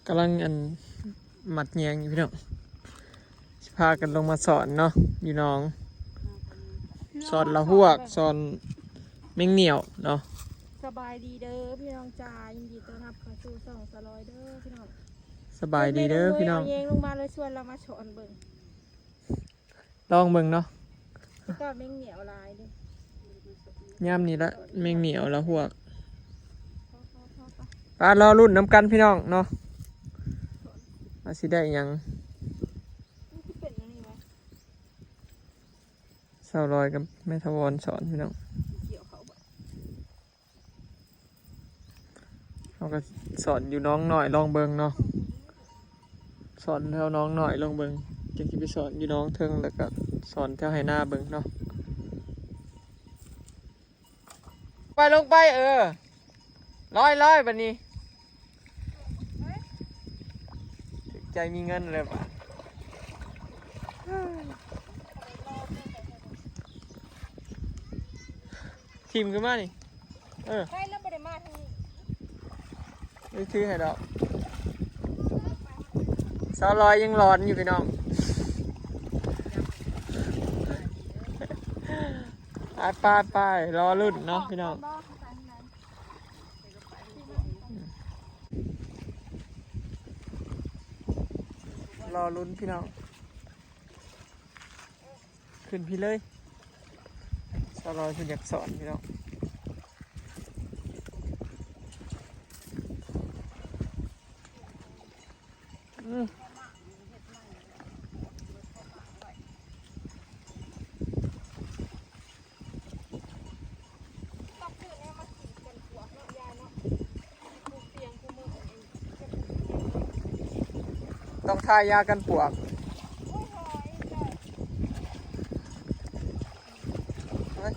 ກຳລັງອັນມັດແຍງຢູ່ພີ່ນ້ອງ ຊິພາກັນລົງມາສອນເນາະ ຢູ່ໜອງ ສອນລະຫວກ ສອນແມງໜຽວເນາະ. ສະບາຍດີເດີພີ່ນ້ອງຈ້າ ຍິນດີຕ້ອນຮັບເຂົ້າສູ່ຊ່ອງສາວລອຍເດີພີ່ນ້ອງ. ສະບາຍດີເດີພີ່ນ້ອງ ເອົາແຍງລົງມາເລີຍ ຊວນລາວມາສອນເບິ່ງ ລອງເບິ່ງເນາະ ແຕ່ກໍແມງໜຽວຫຼາຍເດ້ ຍາມນີ້ລະແມງໜຽວລະຫວກ. ໄປລໍລຸ້ນນຳກັນພີ່ນ້ອງເນາະ ວ່າຊິໄດ້ຫຍັງ. ມັນຄືເປັນອັນນີ້ວະ ສາວລອຍກັບແມ່ຖາວອນສອນພີ່ນ້ອງ. ເຮົາກໍສອນຢູ່ໜອງນ້ອຍລອງເບິ່ງເນາະ ສອນແຖວໜອງນ້ອຍລອງເບິ່ງ ຈັກຊິໄປສອນຢູ່ໜອງເທິງ ແລ້ວກໍສອນແຖວໄຮ່ນາເບິ່ງເນາະ. ໄປ ລົງໄປ ເອີ ລອຍໆ ບັດນີ້ ຖືກໃຈມີເງິນເລີຍບາດ ຖິ້ມຂຶ້ນມານີ້ ເອີ ໄປແລ້ວບໍ່ໄດ້ມາທາງນີ້ ໄດ້ຖືໃຫ້ດອກ. ສາວລອຍຍັງຫຼອນຢູ່ພີ່ນ້ອງ ໄປໆໆ ລໍລຸ້ນເນາະພີ່ນ້ອງ ລໍລຸ້ນພີ່ນ້ອງ. ຂຶ້ນພີ້ເລີຍ ສາວລອຍເພິ່ນຢາກສອນພີ່ນ້ອງ. ອືມ ຕ້ອງທາຢາກັນປວກ ເຮີ້ຍ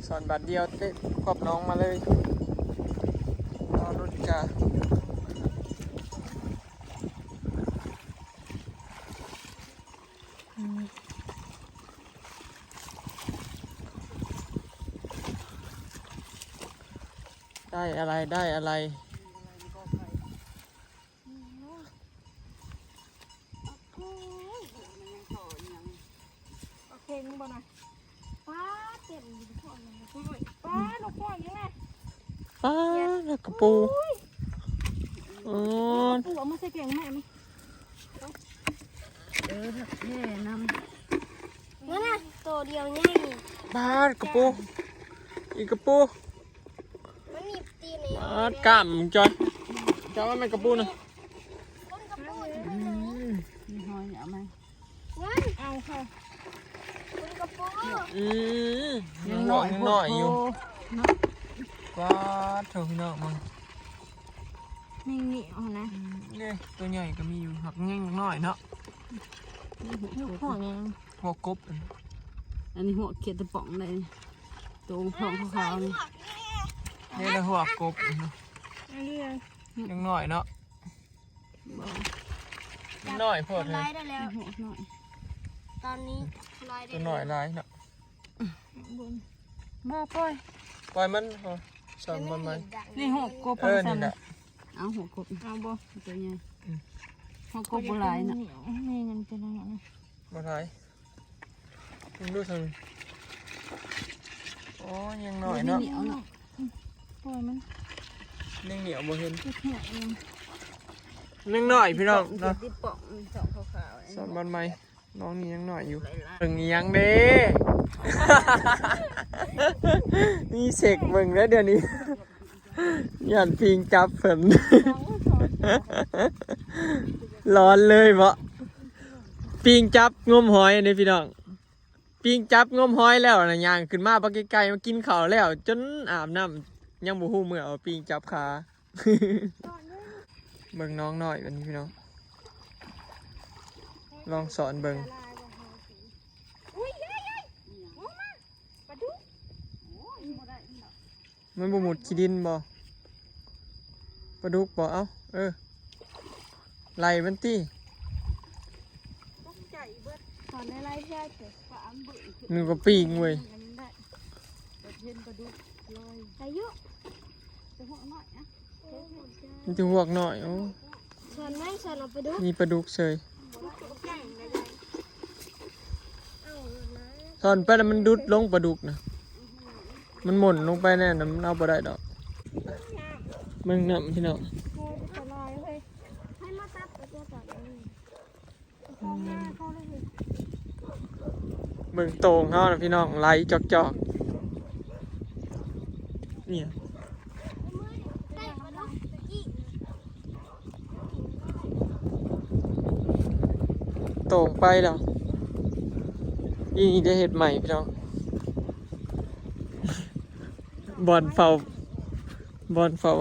ສອນບາດດຽວເຕະຂອບໜອງມາເລີຍ ລໍລຸ້ນຈ້າ. ໄດ້ອະໄລ ໄດ້ອະໄລ ໂອ້ຍ ເກັ່ງບໍ່ນະ ປ້າເຕັມຢູ່ພວກນີ້ ໂອ້ຍ ປ້າ ລູກພວກນີ້ນະ ປ້າ ແລ້ວກະປູ ໂອ້ຍ ໂອ້ຍ ປູເອົາມາໃສ່ແກງແມ່ ເອີ ແຜ່ນຳ ນັ້ນນະ ໂຕດຽວໃຫຍ່ນີ້ ບາດກະປູ ອີກກະປູ ມັນໜີບຕີນເອງ ບາດກ້າມຈ້ອຍ ເຈົ້າວ່າແມ່ນກະປູນະ ຄົນກະປູ ອືມ ມີຫອຍເອົາມາ ນັ້ນ ເອົາເຂົ້າ ຄົນກະປູ ອືມ ຍັງນ້ອຍ ຍັງນ້ອຍຢູ່ ໂພດເນາະ ບາດໂທ້ ພີ່ນ້ອງເບິ່ງ ແມງໜຽວນະ ອືມ ເດ້ ໂຕໃຫຍ່ກໍມີຢູ່ ຫາກຍັງນ້ອຍເນາະ ນີ້ຫົວຫຍັງ ຫົວກົບ ອັນນີ້ຫົວຂຽດຕະປອງໄດ໋ ໂຕຂອງຂາວໆນີ້ ນີ້ລະຫົວກົບ ອັນນີ້ຍັງນ້ອຍເນາະ ບໍ່ ຍັງນ້ອຍໂພດເລີຍ ໄດ້ແລ້ວ ຫົວນ້ອຍ ຕອນນີ້ ໂຕນ້ອຍຫຼາຍເນາະ ບໍ່ ປ່ອຍ ປ່ອຍມັນ ເອົາ ສອນມັນໃໝ່ ນີ້ຫົວກົບ ເອີ ນີ້ແຫຼະ ເອົາຫົວກົບ ເອົາບໍ່ ໂຕໃຫຍ່ ອືມ ຫົວກົບບໍ່ຫຼາຍນະ ແມ່ມັນເປັນຫຍັງນະ ບໍ່ຫຼາຍ ເບິ່ງດູຊັ້ນ ໂອ້ຍ ຍັງນ້ອຍເນາະ ບໍ່ມີໜຽວເນາະ ອືມ ປ່ອຍມັນ ຍັງໜຽວບໍ່ເຫັນ ເຮັດຫົວເອງ ຍັງນ້ອຍພີ່ນ້ອງເນາະ ຕິດປ່ອງ ສອງຂາວໆ ສອນບາດໃໝ່ ນ້ອງນີ້ຍັງນ້ອຍຢູ່ ເບິ່ງອີ່ຫຍັງເດ້ ມີເຊັກເບິ່ງແລ້ວດຽວນີ້ ຢ້ານປິງຈັບເພິ່ນ ຮ້ອນເລີຍເບາະ ປິງຈັບງົມຫອຍເດ້ພີ່ນ້ອງ ປິງຈັບງົມຫອຍແລ້ວນະ ຍ່າງຂຶ້ນມາບັກໄກໆ ມາກິນເຂົ້າແລ້ວ ຈົນອາບນ້ຳ ຍັງບໍ່ຮູ້ເມື່ອວ່າປິງຈັບຂາ. ເບິ່ງນ້ອງນ້ອຍບັດນີ້ພີ່ນ້ອງ ລອງສອນເບິ່ງ ອຸ້ຍ ເຮີ້ຍໆ ອອກມາ ປາດຸກ ໂອ້ຍ ບໍ່ໄດ້ດອກ ມັນບໍ່ມຸດຂີ້ດິນບໍ່? ປາດຸກບໍ່? ເອົ້າ ເອີ ໄລ່ມັນຕິ ຕົກໃຈເບິດ ສອນໄລ່ໆ ເທື່ອ ປາອຳບຶ້ງຂຶ້ນ ນຶກວ່າປິງເວີຍ ອັນນີ້ໄດ້ ເຫັນປາດຸກລອຍ ໄດ້ຢູ່ ແຕ່ຫົວນ້ອຍນະ. ມີແຕ່ຮວກນ້ອຍ. ໂອ້ ສອນໄໝ? ສອນເອົາປາດຸກ. ມີປາດຸກເສີຍ. ສອນໄປແລ້ວມັນດຸດລົງປາດຸກນະ. ມັນໝົນລົງໄປແນ່ນະ, ມັນເອົາບໍ່ໄດ້ດອກ. ເບິ່ງນ້ຳພີ່ນ້ອງ. ໃຫ້ມາຕັດໄປຕົວສອນ. ເບິ່ງໂຕ່ງເຮົານະພີ່ນ້ອງ, ໄຫຼຈອກໆ. ນີ້ ໂຕ່ງໄປແລ້ວ. ນີ້ໄດ້ເຮັດໃໝ່ພີ່ນ້ອງ. ບ່ອນເຝົ້າ ບ່ອນເຝົ້າ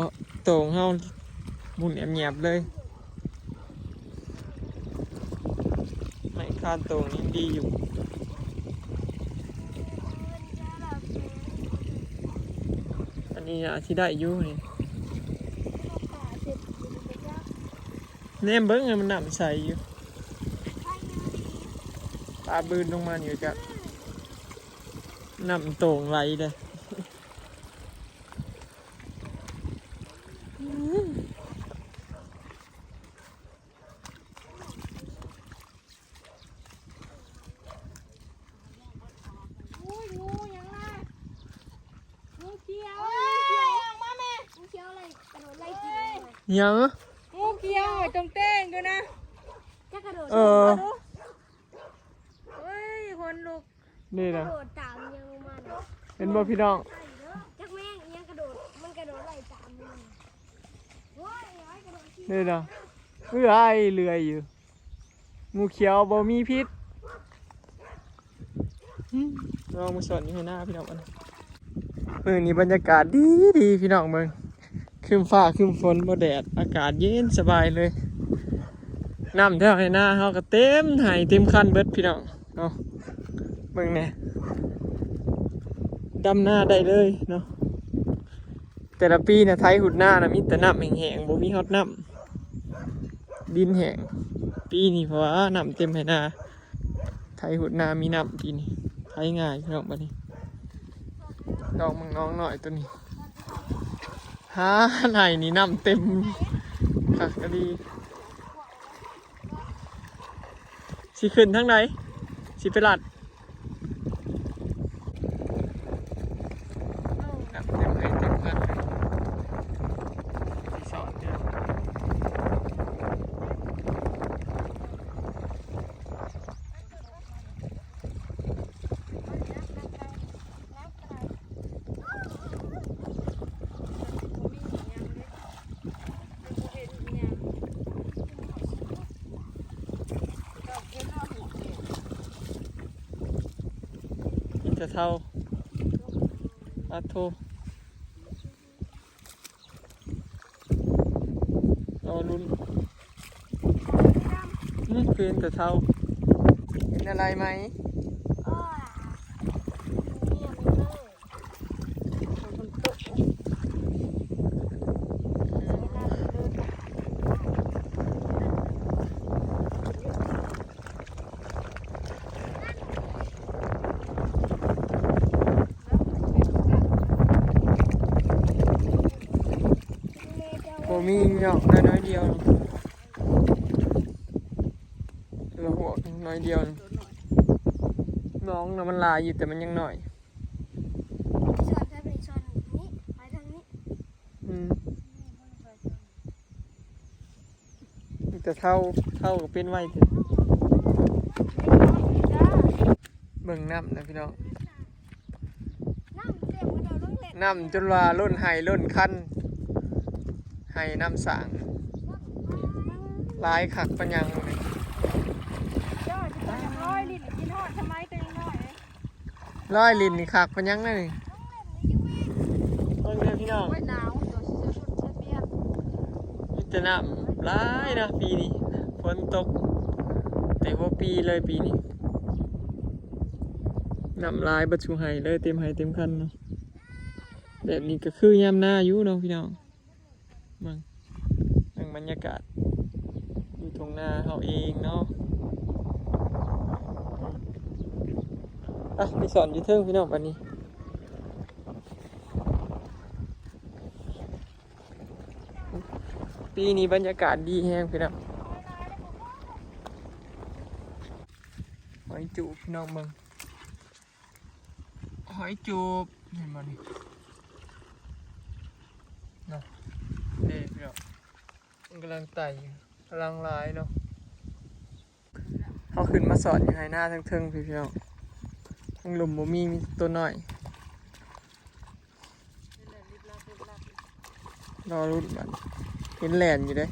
ໂຕ່ງເຮົາໝຸ່ນແອບແຍບເລີຍ. ໄມ້ຄານໂຕ່ງຍັງດີຢູ່. ອັນນີ້ອາດຊິໄດ້ຢູ່ນີ້. ແນມເບິ່ງ ມັນນ້ຳໃສຢູ່. ປາບືນລົງມານີ້ຈະ ນ້ຳໂຕ່ງໄຫຼເດ້. ອຸ້ຍ ງູຫຍັງນະ? ງູຂຽວ. ເອີຍ ອອກມາແມ່. ງູຂຽວເລີຍ ກະໂດດໄລ່ກິນ. ຫຍັງ? ງູຂຽວ ໄອ້ຕົງເຕ່ງຢູ່ນະ. ຈະກະໂດດ. ເອີ. ໂອ້ຍ ຂົນລຸກ. ນີ້ນະ ກະໂດດຕາມຫຍັງມັນ. ເຫັນບໍ່ພີ່ນ້ອງ? ຈັກແມ່ງອີ່ຫຍັງກະໂດດ ມັນກະໂດດໄລ່ຕາມມັນ. ໂອ້ຍ ໄອ້ກະໂດດ. ນີ້ນະ ເອື້ອຍເລື່ອຍຢູ່. ງູຂຽວບໍ່ມີພິດ. ອືມ ລອງມາສອນຢູ່ໃນນາພີ່ນ້ອງ. ມື້ນີ້ບັນຍາກາດດີໆ ພີ່ນ້ອງເບິ່ງ. ຄຶ້ມຟ້າຄຶ້ມຝົນ ບໍ່ແດດ ອາກາດເຢັນສະບາຍເລີຍ. ນ້ຳແຖວໄຮ່ນາເຮົາກໍເຕັມໄຮ່ເຕັມຄັນເບິດພີ່ນ້ອງເນາະ. ເບິ່ງແດ່ ດຳນາໄດ້ເລີຍເນາະ. ແຕ່ລະປີນະ ໄຖຫຸດນານະ ມີແຕ່ນ້ຳແຫ້ງໆ ບໍ່ມີຮອດນ້ຳ ດິນແຫ້ງ. ປີນີ້ເພາະວ່ານ້ຳເຕັມໄຮ່ນາ ໄຖຫຸດນາມີນ້ຳ ປີນີ້ໄຖງ່າຍພີ່ນ້ອງ. ບັດນີ້ດອກໝາກນ້ອງນ້ອຍໂຕນີ້ ຫາໄຮ່ນີ້ນ້ຳເຕັມຄັກອີ່ຫຼີ. ຊິຂຶ້ນທາງໃດ? ຊິໄປລັດ. ນ້ຳເຕັມໄຮ່ເຕັມເຮືອນເລີຍ. ທີ່ສອນເດີ. ມີແຕ່ເທົ້າ ປາດໂທ້. ລໍລຸ້ນ. ອືມ ຄືເຫັນແຕ່ເທົ້າ. ເຫັນອະໄລໄໝ? ບໍ່ມີເນາະ ໄດ້ໜ້ອຍດຽວ ລະຫົວໜ້ອຍດຽວ. ໜອງນະມັນຫຼາຍຢູ່ ແຕ່ມັນຍັງໜ້ອຍ. ອືມ. ມີແຕ່ເທົ້າ ເທົ້າກໍເປັນໄວແທ້. ເບິ່ງນ້ຳນະພີ່ນ້ອງ. ນ້ຳຈົນວ່າລົ້ນໄຮ່ລົ້ນຄັນ ໄຮ່ນ້ຳສ້າງ ຫຼາຍຄັກປານຫຍັງ. ລອຍຫຼິ້ນນີ້ຄັກປານຫຍັງນະນີ້. ເບິ່ງເດີພີ່ນ້ອງ ໂອ້ຍ ໜາວ ຕົວຊິເສື້ອຊຸດເສື້ອປ່ຽນ. ມີແຕ່ນ້ຳຫຼາຍເນາະປີນີ້ ຝົນຕົກແຕ່ຫົວປີເລີຍປີນີ້. ນ້ຳຫຼາຍເບິດສູ່ໄຮ່ເລີຍ ເຕັມໄຮ່ເຕັມຄັນເນາະ. ແບບນີ້ກໍຄືຍາມນາຢູ່ເນາະພີ່ນ້ອງ. ເບິ່ງ ເບິ່ງບັນຍາກາດຢູ່ທົ່ງນາເຮົາເອງເນາະ. ອ່ະ ໄປສອນຢູ່ເທິງພີ່ນ້ອງ ບັດນີ້. ປີນີ້ບັນຍາກາດດີແຮງພີ່ນ້ອງ. ຫອຍຈູບພີ່ນ້ອງເບິ່ງ ຫອຍຈູບ ເຫັນບໍ່ນີ້ເນາະ ນີ້ພີ່ນ້ອງ ມັນກຳລັງໄຕ່ຢູ່ ກຳລັງຫຼາຍເນາະ. ເຮົາຂຶ້ນມາສອດຢູ່ໄຮ່ນາເທິງໆ ພີ່ນ້ອງ ທາງລຸ່ມບໍ່ມີ ມີແຕ່ໂຕນ້ອຍ. ລໍລຸ້ນບັດ ເຫັນແລ່ນຢູ່ເດ້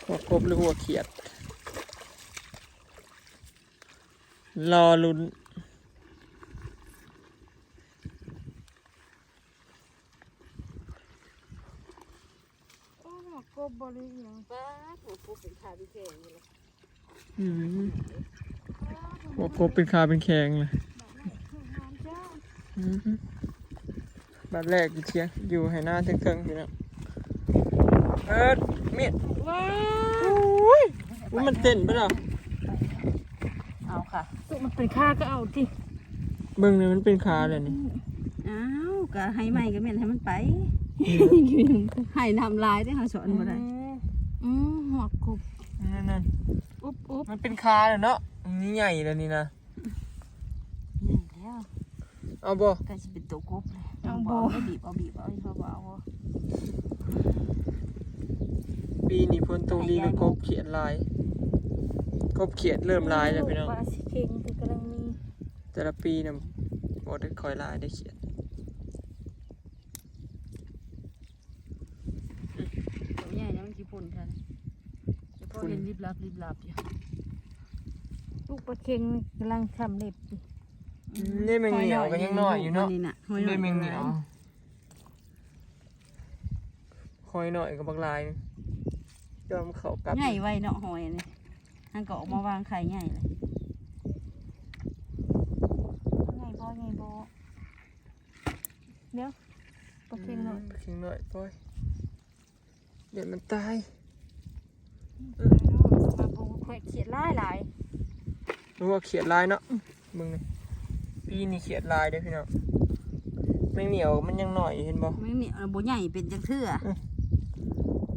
ຫົວກົບ ຫຼື ຫົວຂຽດ ລໍລຸ້ນ. ໂອ້ ຫົວກົບບໍ່ ຫຼື ອີ່ຫຍັງ? ປາດ ຫົວກົບເປັນຂາເປັນແຂງຢູ່ເລີຍ. ອືມ ຫົວກົບເປັນຂາເປັນແຂງເລີຍ. ອືມ ບາດແລກຢູ່ເທຍງ ຢູ່ໄຮ່ນາເທິງໆ ພີ່ນ້ອງ. ເອີ ມີດ ວ້າວ ໂອ້ຍ ມັນເຕັ້ນໄປແລ້ວ. ເອົາຄ່ະ ມັນເປັນຂາກໍເອົາຕິ. ເບິ່ງນີ້ ມັນເປັນຂາແລ້ວນີ້. ອ້າວ ກໍໄຮ່ໃໝ່ກໍແມ່ນໃຫ້ມັນໄປ ໄຮ່ນ້ຳຫຼາຍເດ້ ເຮົາສອນບໍ່ໄດ້. ອືມ ອືມ ຫົວກົບ ນັ້ນໆ ອຸບໆ ມັນເປັນຂາແລ້ວເນາະ ມັນໃຫຍ່ແລ້ວນີ້ນະ. ໃຫຍ່ແລ້ວ ເອົາບໍ່? ໃກ້ຊິເປັນໂຕກົບແລ້ວ. ເອົາບໍ່? ເອົາ ບີບເອົາ ບີບເອົາ ເຮົາບໍ່ເອົາ. ປີນີ້ຝົນຕົກດີ ກະກົບຂຽດຫຼາຍ ກົບຂຽດເລີ່ມຫຼາຍແລ້ວພີ່ນ້ອງ. ປາຊິເຄັງກໍກຳລັງມີ ແຕ່ລະປີນະ ບໍ່ໄດ້ຄ່ອຍຫຼາຍໄດ້ຂຽດ. ໂຕໃຫຍ່ນະ ມັນຊິພົ້ນທັນ ແຕ່ພໍເຫັນລິບລັບລິບລັບຢູ່. ລູກປາເຄັງກຳລັງສຳເລັບຢູ່. ອືມ ນີ້ແມງໜຽວກໍຍັງນ້ອຍຢູ່ເນາະ. ນີ້ນະ ຫອຍນ້ອຍ ນີ້ແມງໜຽວ ຫອຍນ້ອຍກໍບັກຫຼາຍ ຈອມເຂົ້າກັບ ໃຫຍ່ໄວເນາະ ຫອຍອັນນີ້ ມັນກໍອອກມາວາງໄຂ່ໃຫຍ່ເລີຍ. ໃຫຍ່ບໍ່ ໃຫຍ່ບໍ່? ດຽວ ປາເຄັງນ້ອຍ ອືມ ປາເຄັງນ້ອຍ ປ່ອຍ ຢ້ານມັນຕາຍ. ມາເບິ່ງ ຂ້ອຍຂຽດຫຼາຍໆ ຮູ້ວ່າຂຽດຫຼາຍເນາະ. ເບິ່ງນີ້ ປີນີ້ຂຽດຫຼາຍເດ້ພີ່ນ້ອງ. ແມງໜຽວມັນຍັງນ້ອຍຢູ່ ເຫັນບໍ່? ແມງໜຽວບໍ່ໃຫຍ່ເປັນຈັກເທື່ອ. ອື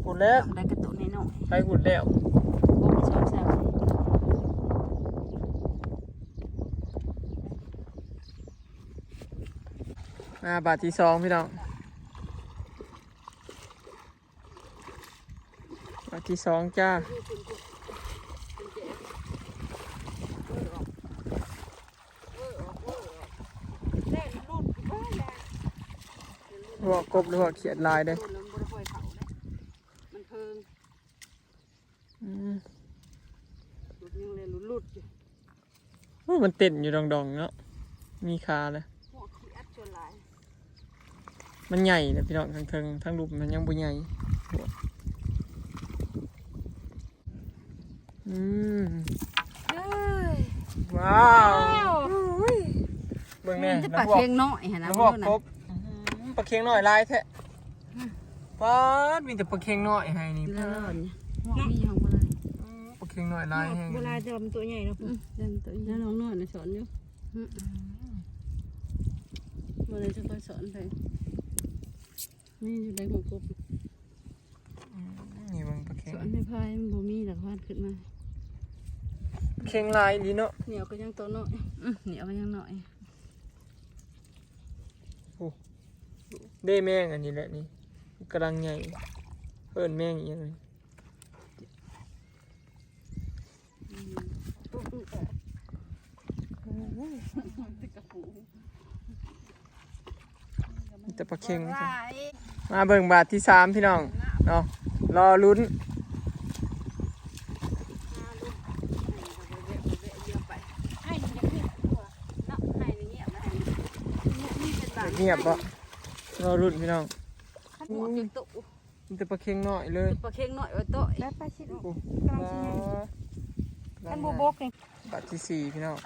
ພຸ້ນແລ້ວ ໄດ້ກະໂຕນ້ອຍໆ ໄປພຸ້ນແລ້ວ. ບໍ່ມີຊ້ອນແຊວ. ອ່າ ບາດທີສອງ ພີ່ນ້ອງ. ບາດທີສອງຈ້າ. ຫົວກົບ ຫຼື ຫົວຂຽດຫຼາຍເດ້. ມັນເພິ່ງ ອືມ ຫຼຸດຍັງເລີຍ ຫຼຸດໆຢູ່. ໂອ້ ມັນເຕັ້ນຢູ່ດອງໆເນາະ ມີຂາເລີຍ. ພວກຂີ້ອັດສ່ວນຫຼາຍ ມັນໃຫຍ່ນະພີ່ນ້ອງ ທາງເທິງ ທາງລຸ່ມມັນຍັງບໍ່ໃຫຍ່. ອືມ ເອີຍ ວ້າວ ວ້າວ ເບິ່ງແນ່ ມີແຕ່ປາເຄັງນ້ອຍຫັ້ນນະ ພວກກົບ. ອືມ ປາເຄັງນ້ອຍຫຼາຍແທ້. ປາດ ມີແຕ່ປາເຄັງນ້ອຍໃຫ້ນີ້ ລະລອນ ເນາະ ມີຂອງບໍ່ຫຼາຍ. ອືມ ປາເຄັງນ້ອຍຫຼາຍແຮງ ບໍ່ຫຼາຍ ແຕ່ວ່າມັນຕົວໃຫຍ່ເນາະ. ອືມ ແຕ່ມັນຕົວໃຫຍ່ ແລ້ວນ້ອງນ້ອຍນະສອນຢູ່. ອືມ ບໍ່ໄດ້ຈະຄ່ອຍສອນໄປ ມີຢູ່ໃນຫົວກົບ. ອືມ ນີ້ເບິ່ງປາເຄັງ ສອນໄມ້ພາຍມັນບໍ່ມີດອກ ວາດຂຶ້ນມາ. ປາເຄັງຫຼາຍອີ່ຫຼີເນາະ. ໜຽວກໍຍັງໂຕນ້ອຍ. ອືມ ໜຽວກໍຍັງນ້ອຍ. ໂອ້ ເດ້ແມງອັນນີ້ແຫຼະນີ້ ກຳລັງໃຫຍ່ ເອີ້ນແມງອີ່ຫຍັງນີ້. ມີແຕ່ປາເຄັງ. ມາເບິ່ງບາດທີສາມ ພີ່ນ້ອງເນາະ ລໍລຸ້ນ. ງຽບບໍ່? ລໍລຸ້ນພີ່ນ້ອງ. ມີແຕ່ປາເຄັງນ້ອຍເລີຍ ປາເຄັງນ້ອຍ. ໂອ້ຍ ໂຕະ ໄປໆ ຊິອອກ ໂອ້ ກຳລັງຊິໃຫຍ່ ກຳລັງ ຄັນບໍ່ບົກນີ້. ບາດທີສີ່ ພີ່ນ້ອງ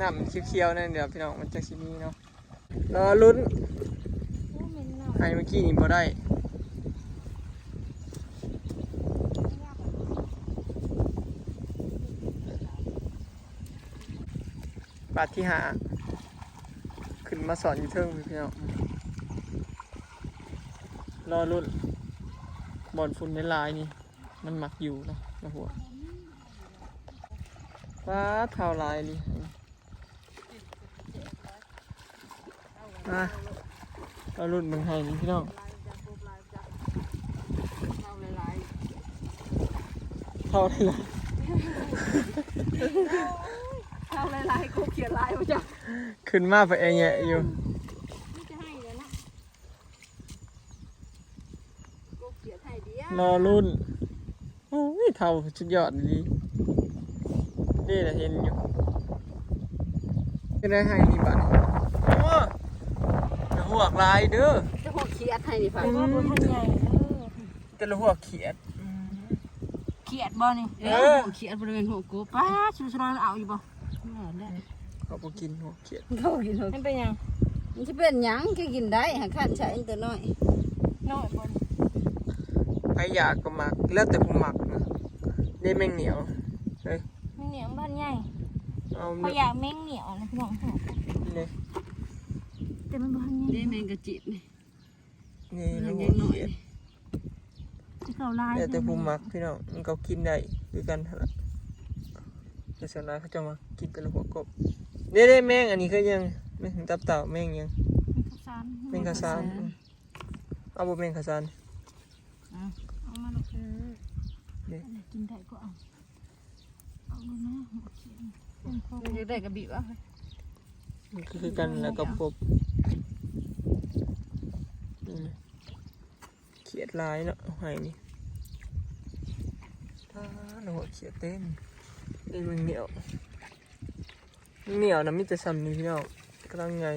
ນ້ຳຂຽວໆ ນັ້ນດຽວ ພີ່ນ້ອງ ມັນຈັກຊິມີເນາະ. ລໍລຸ້ນ ໄຮ່ເມື່ອກີ້ນີ້ບໍ່ໄດ້. ປາດທີຫ້າ ຂຶ້ນມາສອນຢູ່ເທິງ ພີ່ນ້ອງ. ລໍລຸ້ນ ບ່ອນຝຸ່ນຫຼາຍໆນີ້ ມັນມັກຢູ່ເນາະ ລະຫົວ. ປາດ ເທົ້າຫຼາຍອີ່ຫຼີ. ມາ ລໍລຸ້ນເບິ່ງໄຮ່ນີ້ ພີ່ນ້ອງ. ເທົ້າຫຼາຍໆ ເທົ້າຫຼາຍໆ ກົບຂຽດຫຼາຍບໍ່ຈັກ. ຂຶ້ນມາໄປແອແຍະຢູ່ ມີແຕ່ໄຮ່ແຫຼະເນາະ. ກົບຂຽດໄຮ່ດຽວ ລໍລຸ້ນ. ໂອ້ຍ ເທົ້າສຸດຍອດອີ່ຫຼີ. ເດ້ລະເຫັນຢູ່. ເຮັດໄດ້ໄຮ່ນີ້ບາດນີ້. ໂອ້ ລະຫວກຫຼາຍເດີ. ລະຫວກຂຽດໄຮ່ນີ້ ອືມ ວ່າບໍ່ທັນໃຫຍ່ເດີ. ແຕ່ລະຫວກຂຽດ. ອືມ ຂຽດບໍ່ນີ້? ເອີ ເອີ ຂຽດບໍ່ໄດ້ແມ່ນຫົວກົບ. ປ້າ ຊຸສະລອຍເອົາຢູ່ບໍ່? ເອົາໄດ້. ເຂົາບໍ່ກິນຫົວຂຽດ. ເຂົາບໍ່ກິນຫົວ. ມັນເປັນຫຍັງ? ມັນຊິເປັນຫຍັງ? ກໍກິນໄດ້ ຫາຄັນໃຊ້ຕົວນ້ອຍ. ນ້ອຍບໍ່? ໃຜຢາກກໍມັກ ແລ້ວແຕ່ຜູ້ມັກນະ. ເດ້ແມງໜຽວເດ້. ແມງໜຽວມັນບໍ່ທັນໃຫຍ່. ເອົາ ຂ້ອຍຢາກແມງໜຽວນະ ພີ່ນ້ອງ. ນີ້ເດ້ ແຕ່ມັນບໍ່ທັນໃຫຍ່. ເດ້ແມງກະຈິບນີ້. ນີ້ ມັນຍັງນ້ອຍ ລະຫົວຂຽດ ຊິເຂົ້າຫຼາຍ ແລ້ວແຕ່ຜູ້ມັກ ພີ່ນ້ອງ. ມັນກໍກິນໄດ້ຄືກັນຫັ້ນລະ ແຕ່ສ່ວນຫຼາຍເຂົາເຈົ້າມັກກິນແຕ່ລະຫົວກົບ. ເດ້ໆ ແມງອັນນີ້ຄືຫຍັງ? ແມງຕັບເຕົ່າ ແມງຫຍັງ? ແມງຄາຊານ ແມງຄາຊານ. ອືມ ເອົາບໍ່ແມງຄາຊານ? ເອົາ ເອົາມາລູກ. ອືມ ເດ້ ກິນໄດ້ກໍເອົາ. ເອົາແລ້ວນະ ມັນຢາກໄດ້ກໍບີບເອົາ. ມັນຄືກັນແຫຼະກັບກົບ. ອືມ ຂຽດຫຼາຍເນາະ ໄຮ່ນີ້. ປາດ ໂອ້ ຂຽດເຕັມ. ເອີ ມັນໜຽວ ມັນໜຽວນະ ມີແຕ່ຊ່ຳນີ້ ພີ່ນ້ອງ. ກຳລັງໃຫຍ່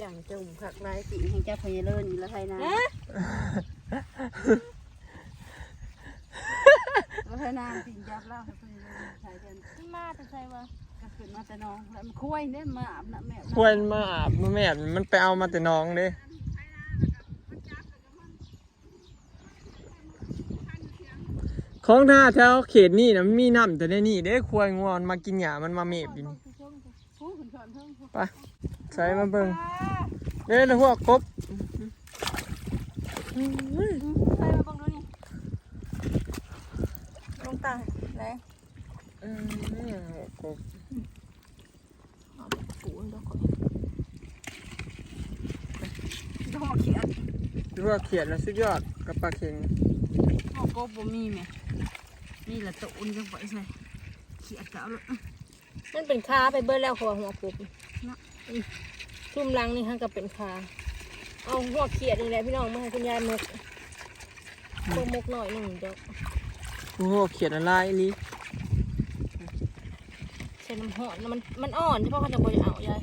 ຢ່າງຈົ່ມຄັກຫຼາຍ. ຕີນແຮງຈັບພະຍາເລີນຢູ່ລະໄທນາ. ຮະ? ລະໄທນາ ຕີນຈັບລາວໃຫ້ພະຍາເລີນໄຖແທນ. ມັນມາແຕ່ໃສວະ? ກໍຂຶ້ນມາແຕ່ໜອງ ແລ້ວມັນຄວາຍເດ້ ມາອາບນ້ຳແມບ. ຄວາຍມາອາບນ້ຳແມບ ມັນໄປເອົາມາແຕ່ໜອງເດ້. ຂອງນາແຖວເຂດນີ້ນະ ມັນມີນ້ຳແຕ່ໃນນີ້ເດ້. ຄວາຍງົວມັນມາກິນຫຍ້າ ມັນມາເມບຢູ່ນີ້. ໄປ ໃສ່ມາເບິ່ງເດ້ ລະຫົວກົບ. ໃສ່ມາເບິ່ງດູນີ້ ລົງຕາແລງ. ອືມ ຫົວກົບ. ເອົາໄປປູນດອກ ດອກຂຽດ ລະຫົວຂຽດນະ ສຸດຍອດກັບປາເຂັງ. ຫົວກົບບໍ່ມີແມະ ມີລະໂຕນຈັ່ງໄປໃສ່ ຂຽດກໍເອົາໂລດ. ມັນເປັນຄາໄປເບິດແລ້ວ ເພາະວ່າຫົວກົບເນາະ. ອືມ ຊຸມຫຼັງນີ້ຫັ້ນກໍເປັນຄາ. ເອົາຫົວຂຽດນີ້ແຫຼະ ພີ່ນ້ອງ ມາໃຫ້ຄຸນຍາຍໝົກ. ອືມ ໝົກໜ້ອຍໜຶ່ງດອກ. ໂອ້ ຂຽດລະລາຍອີ່ຫຼີ. ໃສ່ນ້ຳຮ້ອນ ມັນ ມັນອ່ອນ ເພາະເຂົາຈະບໍ່ຢາກເອົາ ຍາຍ.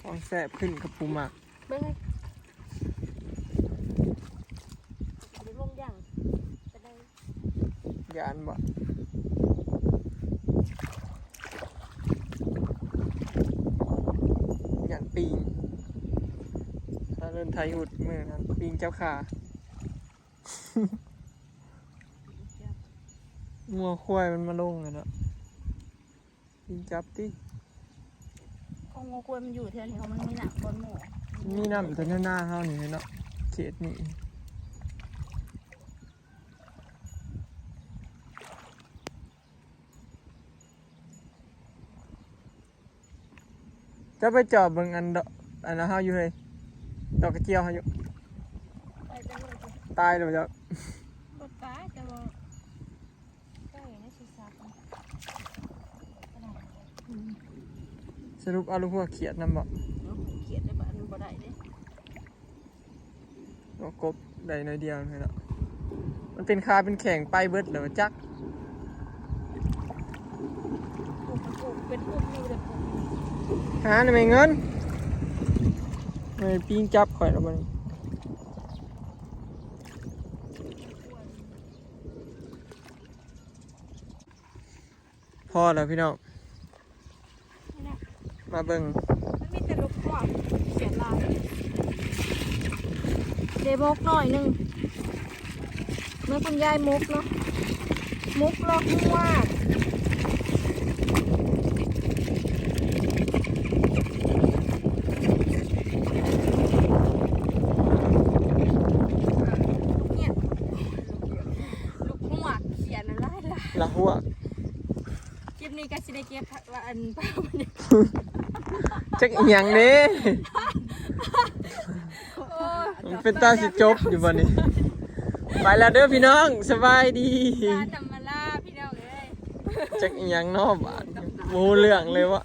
ຂອງແຊບຂຶ້ນກັບຜູ້ມັກ. ເບິ່ງເລີຍ ໄປລົງຢ່າງ ໄປໄດ້. ຢ້ານບໍ່? ຢ້ານປີງ. ຖ້າເດີນໄທຫຸດມື້ນັ້ນ ປີງຈັບຂາ. ງົວຄວາຍມັນມາລົງແລ້ວເນາະ. ຍິງຈັບຕິ. ຂອງງົວຄວາຍມັນຢູ່ແຖວນີ້ ເພາະມັນມີນ້ຳບ່ອນໝູ່. ມີນ້ຳແຕ່ໃນນາເຮົານີ້ເນາະ ເຂດນີ້. ເຈົ້າໄປຈອບເບິ່ງອັນດອກ ອັນນັ້ນເຮົາຢູ່ເຮີ້ຍ ດອກກະຈຽວເຮົາຢູ່. ຕາຍແລ້ວບໍ່ເຈົ້າ? ບໍ່ຕາຍ ແຕ່ວ່າ ສະຫຼຸບເອົາລູກຫົວຂຽດນຳບໍ່? ເອົາຫົວຂຽດໄດ້ບາດ ມັນບໍ່ໄດ້ເດ້. ເອົາກົບໄດ້ໜ້ອຍດຽວນີ້ລະ ມັນເປັນຂາເປັນແຂ້ງໄປເບິດແລ້ວຈັກ. ຫານະແມ່ເງິນ. ເອີຍ ປີງຈັບຂ້ອຍລະບັດນີ້. ພໍແລ້ວພີ່ນ້ອງ ມາເບິ່ງ ມັນມີແຕ່ລູກຄວາຍ ຂຽດຫຼາຍ ເດໝົກໜ້ອຍໜຶ່ງ. ແມ່ຄຸນຍາຍໝົກເນາະ ໝົກລອກງວດ ລູກງວດ ຂຽນລາຍລາຍ ລະຫົວ ຄລິບນີ້ກໍຊິໄດ້ເກັບ ວ່າອັນ ຈັກອີ່ຫຍັງເດ້ ໂອ້ຍ ມັນເປັນຕາຊິຈົບຢູ່ບໍ່ນີ້ ໄປແລ້ວເດີພີ່ນ້ອງ ສະບາຍດີ ການນຳມາລາພີ່ນ້ອງເອີຍ ຈັກອີ່ຫຍັງເນາະບາດນີ້ ບໍ່ຮູ້ເລື່ອງເລີຍວະ